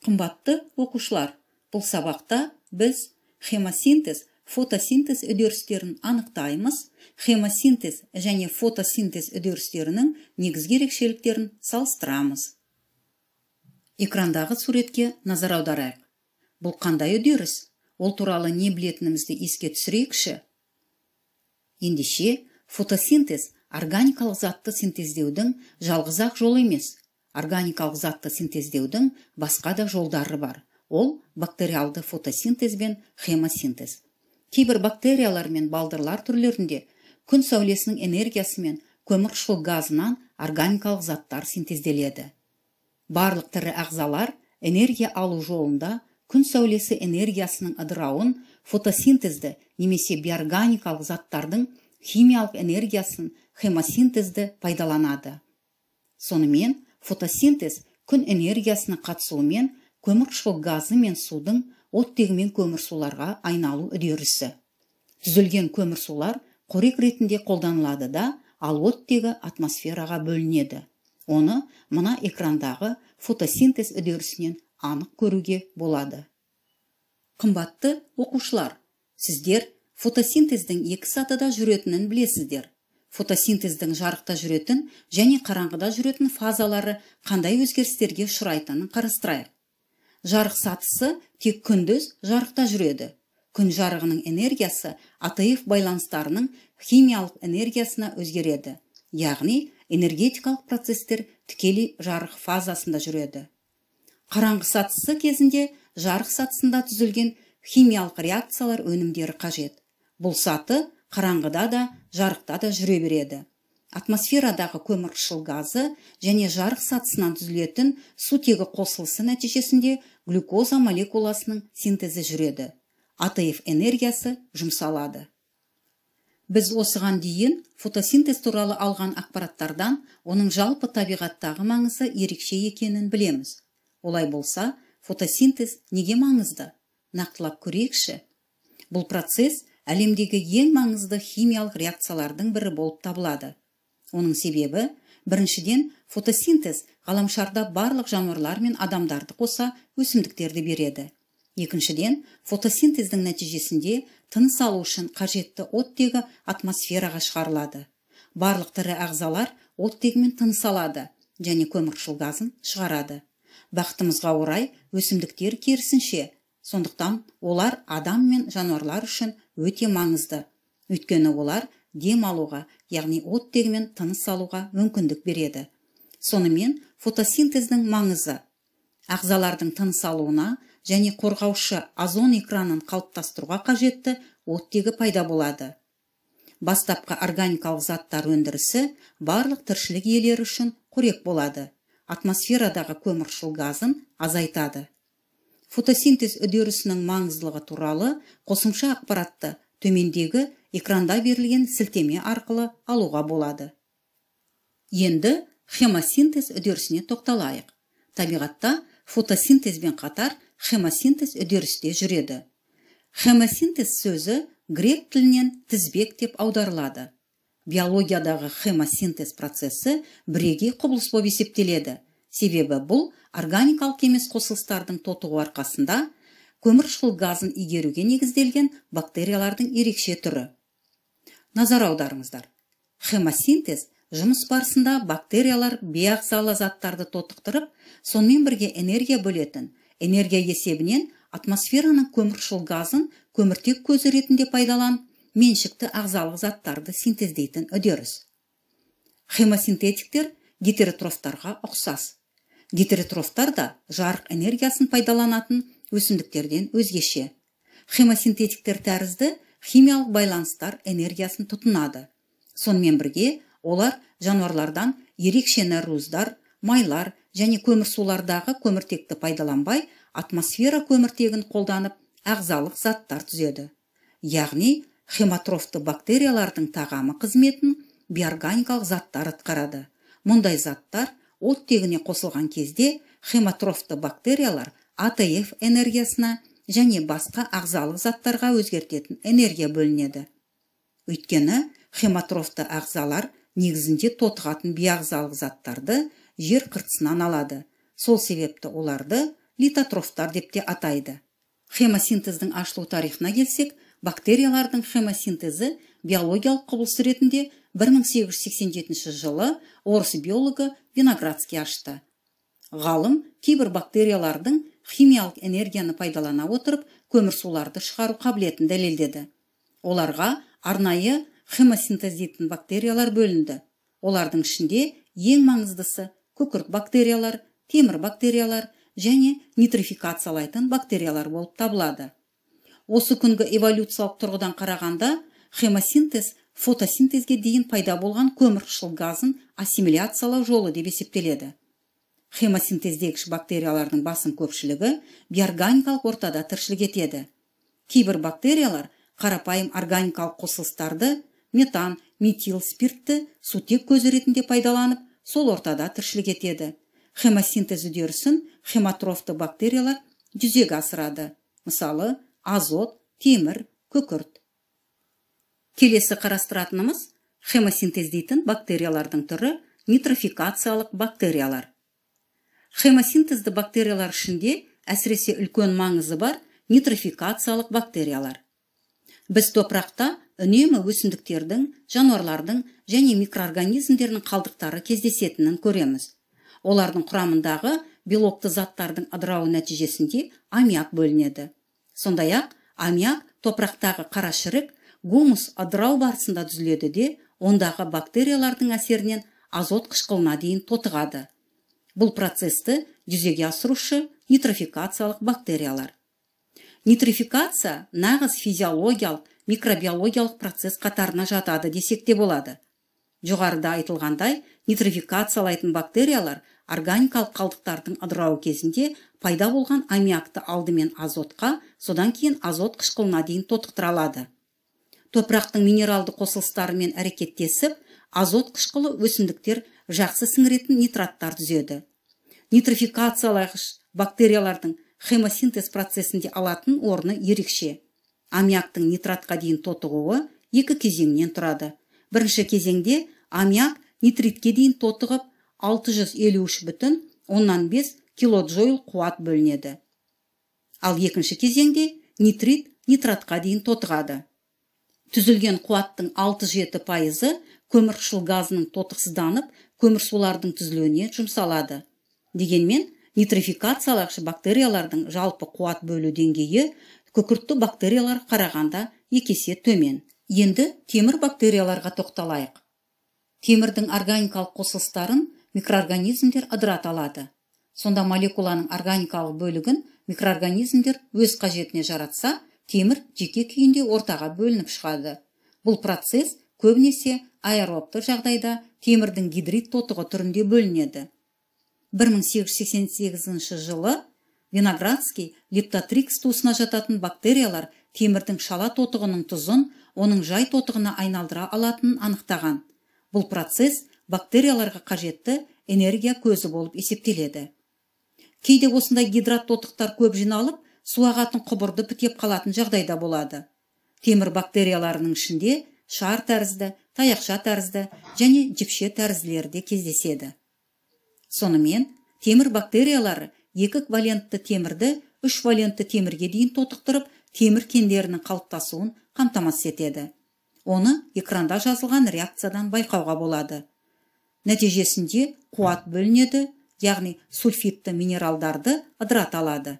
Қымбатты оқушылар, бұл сабақта біз хемосинтез, фотосинтез үдерістерін анықтаймыз, хемосинтез және фотосинтез үдерістерінің негізгі ерекшеліктерін салыстырамыз. Экрандағы суретке назар аударайық. Бұл қандай үдеріс? Ол туралы не білетінімізді еске түсірейікші. Ендеше, фотосинтез органикалық затты синтездеудің жалғыз-ақ жолы емес. Органикалық затты синтездеудің басқа да жолдары бар. Ол бактериалды фотосинтез бен хемосинтез. Кейбір бактериялар мен балдырлар түрлерінде күн сәулесінің энергиясымен көмірқышқыл газынан органикалық заттар синтезделеді. Барлық тірі ағзалар энергия алу жолында күн сәулесі энергиясының ыдырауын, фотосинтезді немесе биорганикалық заттардың химиялық энергиясын, хемосинтезді пайдаланады. Сонымен, фотосинтез күн энергиясының қатысуымен көмірқышқыл газы мен судың оттегімен көмірсуларға айналу үдерісі. Түзілген көмірсулар қорек ретінде қолданылады да, ал оттегі атмосфераға бөлінеді. Оны мына экрандағы фотосинтез үдерісінен анық көруге болады. Қымбатты оқушылар, сіздер фотосинтездің екі сатыда жүретінін білесіздер. Фотосинтездің жарықта жүретін және қараңғыда жүретін фазалары қандай өзгерістерге ұшырайтынын қарастырайық. Жарық сатысы тек күндіз жарықта жүреді. Күн жарығының энергиясы АТФ байланыстарының химиялық энергиясына өзгереді. Яғни энергетикалық процестер тікелей жарық фазасында жүреді. Қараңғы сатысы кезінде жарық сатысында түзілген химиялық реакциялар өнімдері қажет. Бұл саты қараңғыда да, жарықта да жүре береді. Атмосферадағы көмірқышқыл газы және жарық сатысынан түзілетін сутегі қосылысы нәтижесінде глюкоза молекуласының синтезі жүреді. АТФ энергиясы жұмсалады. Біз осыған дейін фотосинтез туралы алған ақпараттардан оның жалпы табиғаттағы маңызы ерекше екенін білеміз. Олай болса, фотосинтез неге маңызды? Нақтылап көрейікші. Бұл процесс әлемдегі ең маңызды химиялық реакциялардың бірі болып табылады. Оның себебі, біріншіден, фотосинтез ғаламшарда барлық жануарлар мен адамдарды қоса өсімдіктерді береді. Екіншіден, фотосинтездің нәтижесінде тыныс алу үшін қажетті оттегі атмосфераға шығарылады. Барлық тірі ағзалар оттегімен тыныс алады және көмірқышқыл газын шығарады. Бақытымызға орай, өсімдіктер керісінше, сондықтан олар адам мен жануарлар үшін өте маңызды. Өйткені олар дем алуға, яғни оттегімен тыныс алуға мүмкіндік береді. Сонымен, фотосинтездің маңызы ағзалардың тыныс алуына және қорғаушы озон экранын қалыптастыруға қажетті оттегі пайда болады. Бастапқы органикалық заттар өндірісі барлық тіршілік иелері үшін қорек болады. Атмосферадағы көмірқышқыл газын азайтады. Фотосинтез үдерісінің маңыздылығы туралы қосымша ақпаратты төмендегі экранда берілген сілтеме арқылы алуға болады. Енді хемосинтез үдерісіне тоқталайық. Табиғатта фотосинтезбен қатар хемосинтез үдерісте жүреді. Хемосинтез сөзі грек тілінен тізбек деп аударылады. Биологиядағы хемосинтез процесі бірегей құбылыс болып есептеледі. Себебі бұл органикалық емес қосылыстардың тотығу арқасында көмірқышқыл газын игеруге негізделген бактериялардың ерекше түрі. Назар аударыңыздар. Хемосинтез жұмыс барысында бактериялар бейағзалы заттарды тотықтырып, сонымен бірге энергия бөлетін, энергия есебінен атмосфераның көмірқышқыл газын көміртек көзі ретінде пайдаланып, меншікті ағзалық заттарды синтездейтін үдеріс. Хемосинтетиктер гетеротрофтарға ұқсас. Гетеротрофтар да жарық энергиясын пайдаланатын өсімдіктерден өзгеше. Хемосинтетиктер тәрізді химиялық байланыстар энергиясын тұтынады. Сонымен бірге олар жануарлардан ерекше нәруыздар, майлар және көмірсулардағы көміртекті пайдаланбай, атмосфера көміртегін қолданып, ағзалық заттар түзеді. Яғни, хемотрофты бактериялардың тағамы қызметін биорганикалық заттар атқарады. Мұндай заттар оттегіне қосылған кезде хемотрофты бактериялар АТФ энергиясына және басқа ағзалық заттарға өзгертетін энергия бөлінеді. Өйткені хемотрофты ағзалар негізінде тотығатын бейағзалық заттарды жер қыртысынан алады. Сол себепті оларды литотрофтар деп те атайды. Хемосинтездің ашылу тарихына келсек, бактериялардың хемосинтезі биологиялық құбылыс ретінде 1887 жылы орыс биологы Виноградский ашты. Ғалым кейбір бактериялардың химиялық энергияны пайдалана отырып, көмірсуларды шығару қабілетін дәлелдеді. Оларға арнайы хемосинтездейтін бактериялар бөлінді. Олардың ішінде ең маңыздысы күкірт бактериялар, темір бактериялар және нитрификациялайтын бактериялар болып табылады. Осы күнгі эволюциялық тұрғыдан қарағанда, хемосинтез фотосинтезге дейін пайда болған көмірқышқыл газын ассимиляциялау жолы деп есептеледі. Хемосинтездегіш бактериялардың басым көпшілігі биорганикалық ортада тіршілік етеді. Кейбір бактериялар қарапайым органикалық қосылыстарды, метан, метил, спиртті сутек көзі ретінде пайдаланып, сол ортада тіршілік етеді. Хемосинтез үдерісін хемотрофты бактериялар жүзеге асырады. Мысалы, азот, темір, күкірт. Келесі қарастыратынымыз хемосинтездейтін бактериялардың түрі нитрификациялық бактериялар. Хемосинтезді бактериялар ішінде әсіресе үлкен маңызы бар нитрификациялық бактериялар. Біз топырақта үнемі өсімдіктердің, жануарлардың және микроорганизмдердің қалдықтары кездесетінін көреміз. Олардың құрамындағы белокты заттардың ыдырауы нәтижесінде аммиак бөлінеді. Сондай-ақ, аммиак топырақтағы қара шірік гумус ыдырау барысында түзіледі де, ондағы бактериялардың әсерінен азот қышқылына дейін тотығады. Бұл процесті жүзеге асырушы нитрификациялық бактериялар. Нитрификация нағыз физиологиялық, микробиологиялық процесс қатарына жатады десек те болады. Жоғарыда айтылғандай, нитрификациялайтын бактериялар органикалық қалдықтардың ыдырауы кезінде пайда болған аммиакты алдымен азотқа, содан кейін азот қышқылына дейін тотықтыра алады. Топырақтың минералды қосылыстарымен әрекеттесіп, азот қышқылы өсімдіктер жақсы сіңіретін нитраттар түзеді. Нитрификациялағыш бактериялардың хемосинтез процесінде алатын орны ерекше. Аммиактың нитратқа дейін тотығуы екі кезеңнен тұрады. Бірінші кезеңде аммиак нитритке дейін тотығып, 653,5 килоджоул қуат бөлінеді. Ал екінші кезеңде нитрит нитратқа дейін тотығады. Түзілген қуаттың 6-7% көмірқышқыл газының тотықсызданып, көмірсулардың түзілуіне жұмсалады. Дегенмен, нитрификациялағыш бактериялардың жалпы қуат бөлу деңгейі күкіртті бактерияларға қарағанда екі есе төмен. Енді темір бактерияларға тоқталайық. Темірдің органикалық қосылыстарын микроорганизмдер ыдырата алады. Сонда молекуланың органикалық бөлігін микроорганизмдер өз қажетіне жаратса, темір жеке күйінде ортаға бөлініп шығады. Бұл процесс көбінесе аэробты жағдайда темірдің гидрид тотығы түрінде бөлінеді. 1888 жылы Виноградский лептотрикс туысына жататын бактериялар темірдің шала тотығының тұзын оның жай тотығына айналдыра алатынын анықтаған. Бұл процесс бактерияларға қажетті энергия көзі болып есептеледі. Кейде осындай гидрат тотықтар көп жиналып, су ағатын құбырды бітеп қалатын жағдайда болады. Темір бактерияларының ішінде шар тәрізді, таяқша тәрізді және жіпше тәрізділері де кездеседі. Сонымен, темір бактериялары 2 валентті темірді 3 валентті темірге дейін тотықтырып, темір кендерінің қалыптасуын қамтамасыз етеді. Оны экранда жазылған реакциядан байқауға болады. Нәтижесінде қуат бөлінеді, яғни сульфидті минералдарды ыдырата алады.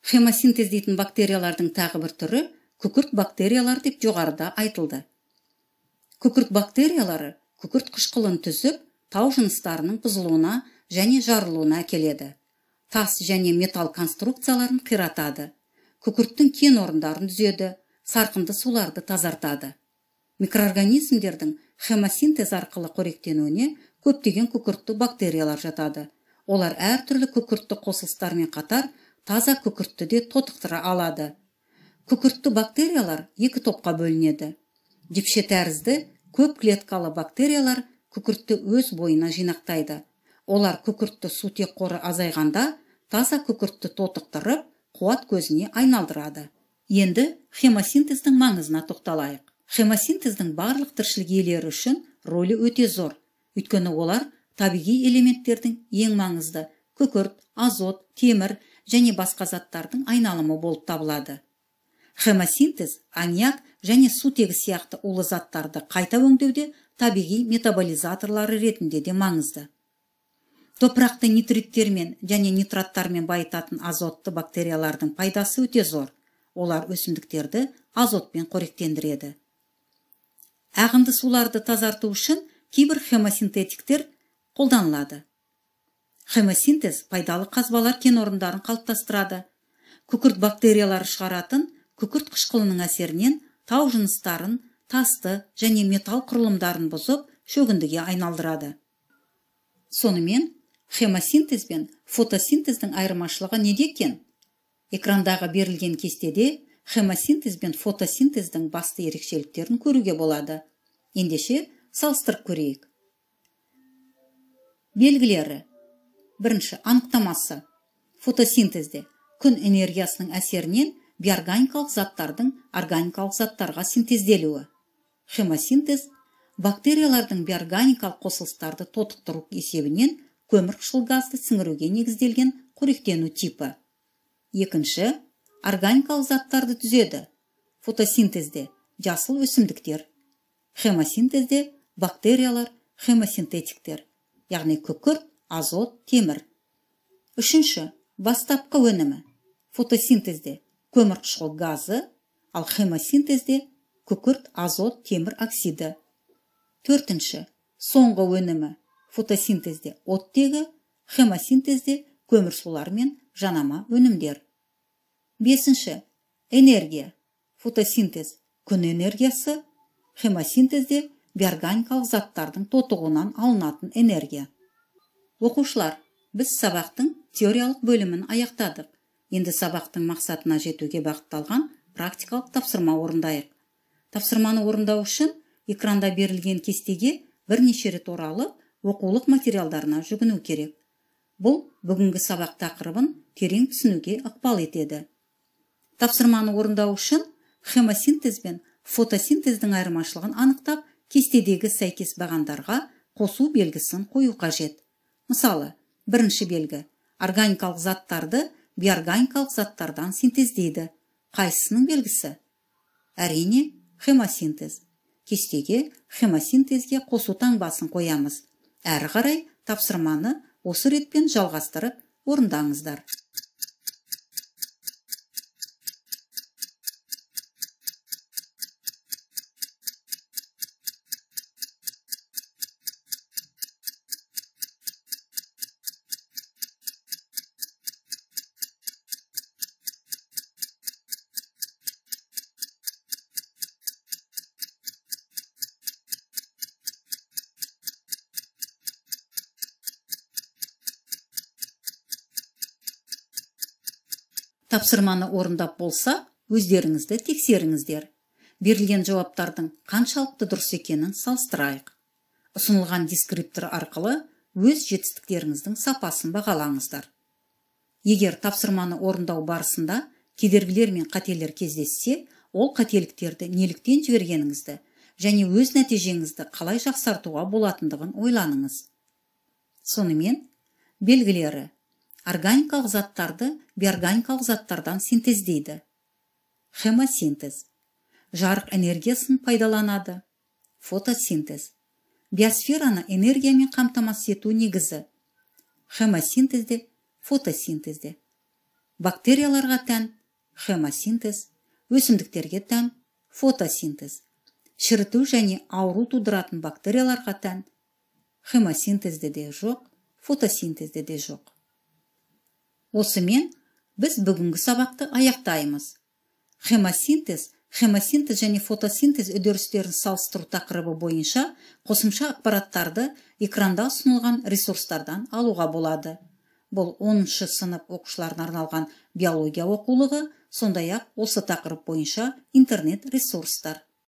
Хемосинтездейтін бактериялардың тағы бір түрі күкірт бактериялар деп жоғарыда айтылды. Күкірт бактериялары күкірт қышқылын түзіп, тау жыныстарының бұзылуына және жарылуына әкеледі. Тас және металл конструкцияларын қиратады. Күкірттің кен орындарын түзеді, сарқынды суларды тазартады. Микроорганизмдердің хемосинтез арқылы қоректенуіне көптеген күкіртті бактериялар жатады. Олар әртүрлі күкіртті қосылыстармен қатар таза күкіртті де тотықтыра алады. Күкіртті бактериялар екі топқа бөлінеді. Жіпше тәрізді көп клеткалы бактериялар күкіртті өз бойына жинақтайды. Олар күкіртті сутек қоры азайғанда таза күкіртті тотықтырып, қуат көзіне айналдырады. Енді хемосинтездің маңызына тоқталайық. Хемосинтездің барлық тіршілік иелері үшін рөлі өте зор. Өйткені олар табиғи элементтердің ең маңызды күкірт, азот, темір және басқа заттардың айналымы болып табылады. Хемосинтез аммиак және сутегі сияқты улы заттарды қайта өңдеуде табиғи метаболизаторлары ретінде де маңызды. Топырақты нитриттермен және нитраттармен байытатын азотты бактериялардың пайдасы өте зор. Олар өсімдіктерді азотпен қоректендіреді. Ағынды суларды тазарту үшін кейбір хемосинтетиктер қолданылады. Хемосинтез пайдалы қазбалар кен орындарын қалыптастырады. Күкірт бактериялары шығаратын күкірт қышқылының әсерінен тау жыныстарын, тасты және металл құрылымдарын бұзып, шөгіндіге айналдырады. Сонымен, хемосинтез бен фотосинтездің айырмашылығы неде екен? Экрандағы берілген кестеде хемосинтез бен фотосинтездің басты ерекшеліктерін көруге болады. Ендеше, салыстырып көрейік. Белгілері. Бірінші, анықтамасы. Фотосинтезде күн энергиясының әсерінен биорганикалық заттардың органикалық заттарға синтезделуі. Хемосинтез бактериялардың биорганикалық қосылыстарды тотықтыру есебінен көмірқышқыл газды сіңіруге негізделген қоректену типі. Екінші, органикалық заттарды түзеді. Фотосинтезде жасыл өсімдіктер, хемосинтезде бактериялар, хемосинтетиктер, яғни күкірт, азот, темір. Үшінші, бастапқы өнімі. Фотосинтезде көмірқышқыл газы, ал хемосинтезде күкірт, азот, темір оксиді. Төртінші, соңғы өнімі. Фотосинтезде оттегі, хемосинтезде көмірсулар мен жанама өнімдер. Бесінші, энергия. Фотосинтез күн энергиясы, хемосинтезде биорганикалық заттардың тотығуынан алынатын энергия. Оқушылар, біз сабақтың теориялық бөлімін аяқтадық. Енді сабақтың мақсатына жетуге бағытталған практикалық тапсырма орындайық. Тапсырманы орындау үшін экранда берілген кестеге бірнеше рет оралып, оқулық материалдарына жүгіну керек. Бұл бүгінгі сабақ тақырыбын терең түсінуге ықпал етеді. Тапсырманы орындау үшін хемосинтез бен фотосинтездің айырмашылығын анықтап, кестедегі сәйкес бағандарға қосу белгісін қою қажет. Мысалы, бірінші белгі органикалық заттарды биорганикалық заттардан синтездейді. Қайсысының белгісі? Әрине, хемосинтез. Кестеге хемосинтезге қосу таңбасын қоямыз. Әрі қарай тапсырманы осы ретпен жалғастырып орындаңыздар. Тапсырманы орындап болса, өздеріңізді тексеріңіздер. Берілген жауаптардың қаншалықты дұрыс екенін салыстырайық. Ұсынылған дескриптор арқылы өз жетістіктеріңіздің сапасын бағалаңыздар. Егер тапсырманы орындау барысында кедергілер мен қателер кездессе, ол қателіктерді неліктен жібергеніңізді және өз нәтижеңізді қалай жақсартуға болатындығын ойланыңыз. Сонымен, белгілері органикалық заттарды биорганикалық заттардан синтездейді. Хемосинтез. Жарық энергиясын пайдаланады. Фотосинтез. Биосфераны энергиямен қамтамасыз ету негізі. Хемосинтезде, фотосинтезде. Бактерияларға тән хемосинтез, өсімдіктерге тән фотосинтез. Шіріту және ауру тудыратын бактерияларға тән хемосинтезде де жоқ, фотосинтезде де жоқ. Осымен біз бүгінгі сабақты аяқтаймыз. Хемосинтез, хемосинтез және фотосинтез үдерістерін салыстыру тақырыбы бойынша қосымша ақпараттарды экранда ұсынылған ресурстардан алуға болады. Бұл 10-шы сынып оқушыларына арналған биология оқулығы, сондай-ақ осы тақырып бойынша интернет ресурстар.